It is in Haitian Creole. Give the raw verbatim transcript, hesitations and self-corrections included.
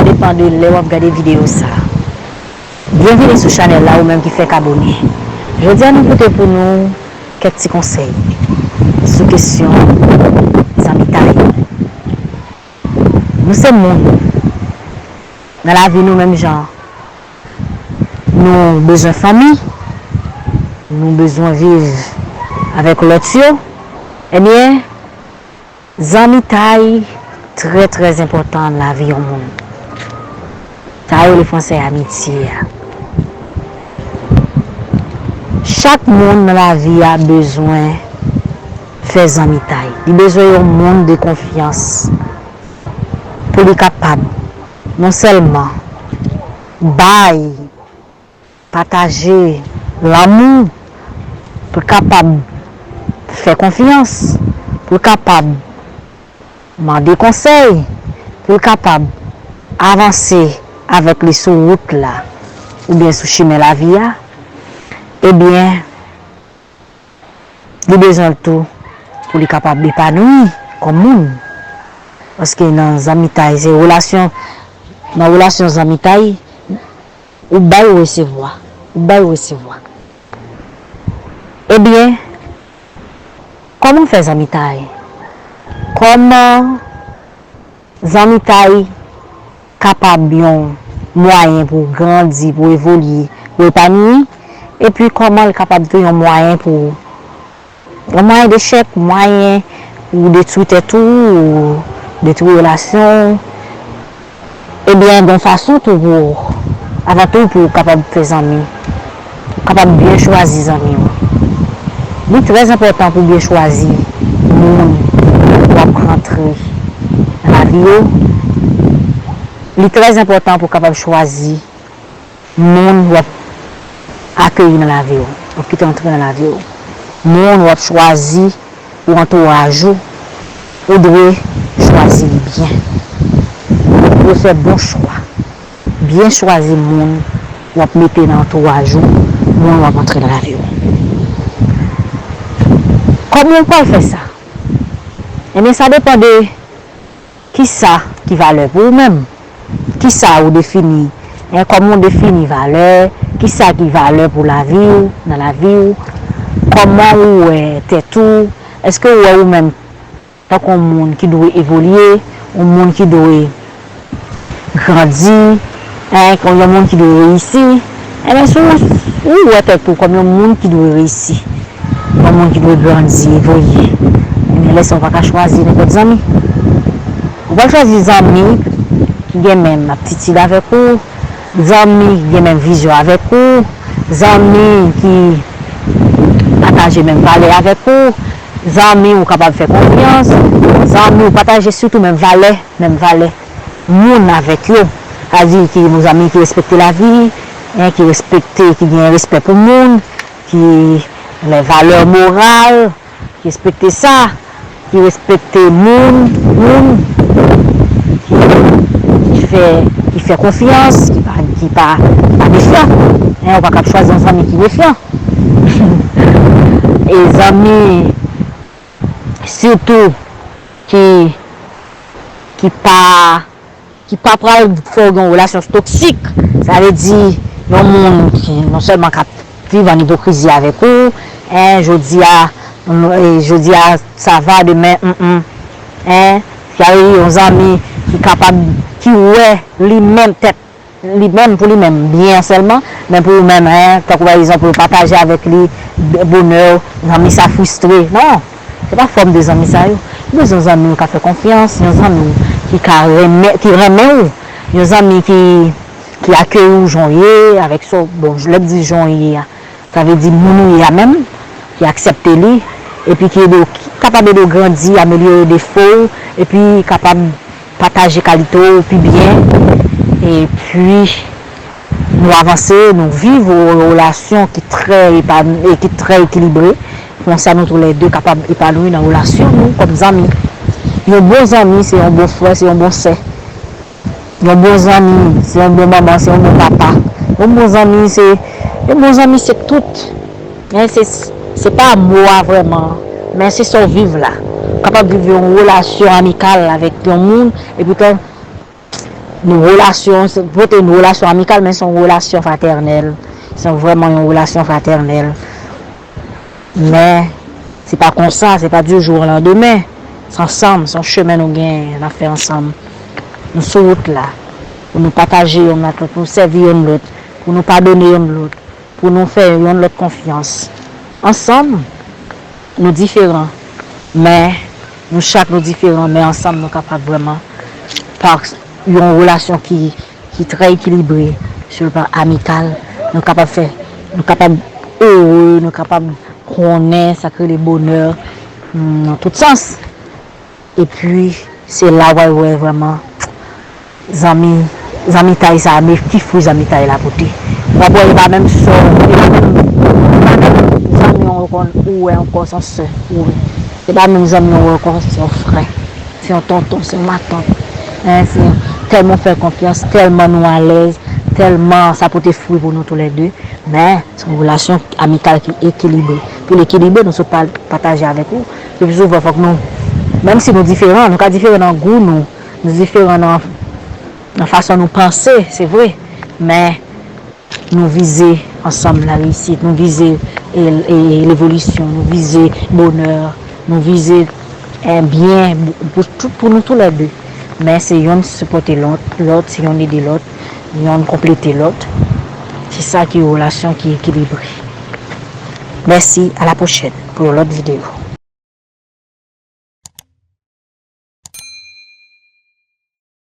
depan de lè w ap gade videyo sa a. Byenvini sou chanèl la, ou menm ki fèk abone. Jodi a nou pote pou nou kèk ti konsèy sou kesyon zanmitay. Nou se moun. Nan lavi nou menm jan nou bezwen fanmi, nou bezwen viv avèk lòt yo, ebyen, zanmitay trè, trè enpòtan nan lavi yon moun. Sa yo rele fransè amitye a. Chak moun nan lavi a bezwen fè zanmitay. Li bezwen yon moun de konfyans pou li kapab non sèlman bay, pataje lanmou, pou l kapab fè konfyans, pou l kapab mande konsèy, pou l kapab avanse avèk li sou wout la oubyen sou chimen lavi a, ebyen, li bezwen l tou pou li kapab epanouyi kòm moun. Paske nan zanmitay, se relasyon, nan relasyon zanmitay, ou bay, ou resevwa. Ou bay, ou resevwa. Ebyen, kòman fè zanmitay? Kòman zanmitay kapab yon mwayen pou w grandi, pou w evolye, pou w epanouyi? Epi kòman l kapab tou yon mwayen pou yon mwayen dechèk, mwayen pou w detwi tèt ou, ou detwi relasyon w. Ebyen, gen yon fason tou pou, avan tou, pou w kapab fè zanmi, pou w kapab byen chwazi zanmi w. Li trè enpòtan pou w byen chwazi moun w ap rantre nan lavi yo. Li trè enpòtan pou w kapab chwazi moun w ap akeyi nan lavi w, w ap kite antre nan lavi w. Moun w ap chwazi pou antouraj ou, ou dwe chwazi li byen. Ou dwe fè bon chwa. Byen chwazi moun w ap mete nan antouraj ou, moun w ap antre nan lavi w. Kòman w pral fè sa? Ebyen, sa depann de kisa ki valè pou ou menm? Kisa ou defini? En, kòman ou defini valè? Kisa ki valè pou lavi w, nan lavi w? Kòman ou wè tèt ou? Èske ou wè ou menm tankou yon moun ki dwe evolye, yon moun ki dwe grandi, en, yon moun ki dwe reyisi? Ebyen, si w, ou wè tèt ou kòm yon moun ki dwe reyisi, yon moun ki dwe grandi, evolye, ebyen, lè sa a ou pa ka chwazi nenpòt zanmi. Ou pral chwazi zanmi ki gen menm aptitid avèk ou, zanmi ki gen menm vizyon avèk ou, zanmi ki pataje menm valè avèk ou, zanmi ou kapab fè konfyans, zanmi ou pataje sitou menm valè, menm valè moun avèk yo. Sa di ki yon zanmi ki respekte lavi, en, ki respekte, ki gen respè pou moun, ki gen valè moral, ki respekte sa, ki respekte moun, moun, ki, ki fè, ki fè konfyans, ki pa, ki pa, ki pa mefyan. En, ou pa kab chwazi yon zanmi ki mefyan. E zanmi, sitou, ki, ki pa, ki pa pral fè w gen yon relasyon toksik. Sa vle di, yon moun ki non sèlman k ap viv an ipokrizi avèk ou, en, jodi a, m, e, jodi a, sa va, demen, mm, mm, en, sa vle di, yon zanmi ki kapab, ki wè li menm tèt, li menm pou li menm, byen sèlman, men pou ou menm, en, tankou pa egzanp, ou pataje avèk li bonè w, zanmi sa fristre. Non, se pa fòm de zanmi sa yo. Ou bezwen zanmi w ka fè konfyans, yon zanmi w ki ka renmen, ki renmen w, yon zanmi ki, ki akeyi w jan w ye, avèk sa w, bon, lè m di jan w ye a, sa vle di moun ou ye a menm, ki aksepte li, epi ki ede w, ki kapab ede w grandi, amelyore defo w, epi kapab pataje kalite w pi byen, epi nou avanse, nou viv yon relasyon ki trè epa-, e ki trè ekilibre. Konsa nou toulède kapab epanouyi nan relasyon nou kòm zanmi. Yon bon zanmi se yon bon frè, se yon bon sè. Yon bon zanmi se yon bon manman, se yon bon papa. Yon bon zanmi se, yon bon zanmi se tout. Men se, se pa mo a vrèman, men se sa w viv la. Ou kapab viv yon relasyon amikal avèk yon moun, epi tan, Yon relasyon, se pote yon relasyon amikal, men se yon relasyon fratènèl. Se vrèman yon relasyon fratènèl. Men, se pa konsa, se pa du jour au lendemain. Se ansanm, se yon chemen nou gen, n ap fè ansanm. Nou sou wout la. Pou nou pataje youn ak lòt, pou nou sèvi youn lòt, pou nou padone youn lòt, pou nou fè youn lòt konfyans. Ansanm, nou diferan, men nou chak nou diferan, men ansanm nou kapab vrèman, pa yon relasyon ki, ki trè ekilibre, sou le plan amikal, nou kapab fè, nou kapab ere, nou kapab konnen sa k rele bonè, hmm, nan tout sans. Epi, se la w al wè vrèman zanmi, zanmitay sa a, men ki fwi zanmitay la pote. W ap wè, e pa menm sè, e pa menm, e pa menm zanmi w konn ou wè ankò, se yon sè ou wè. E pa menm zanmi w wè ankò, se yon frè, se yon tonton, se yon matant. Hein, se tèlman w fè konfyans, tèlman nou alèz, tèlman sa pote fwi pou nou toulède. Men, se yon relasyon amikal ki ekilibre. Pou l ekilibre, nou sot pa-, pataje avèk ou. Le pli souvan, fòk nou, menm si nou diferan, nou ka diferan nan gou nou, nou diferan nan, nan fason nou panse, se vre. Men, nou vize ansanm lareyisit, nou vize, e, e, levolisyon, nou vize bonè, nou vize, e, byen pou, pou tout, pou nou toulède. Men se yonn sipòte lòt, lòt, se yonn ede lòt, yonn konplete lòt. Se sa ki relasyon ki ekilibre. Mèsi, a la pwochèn pou yon lòt videyo.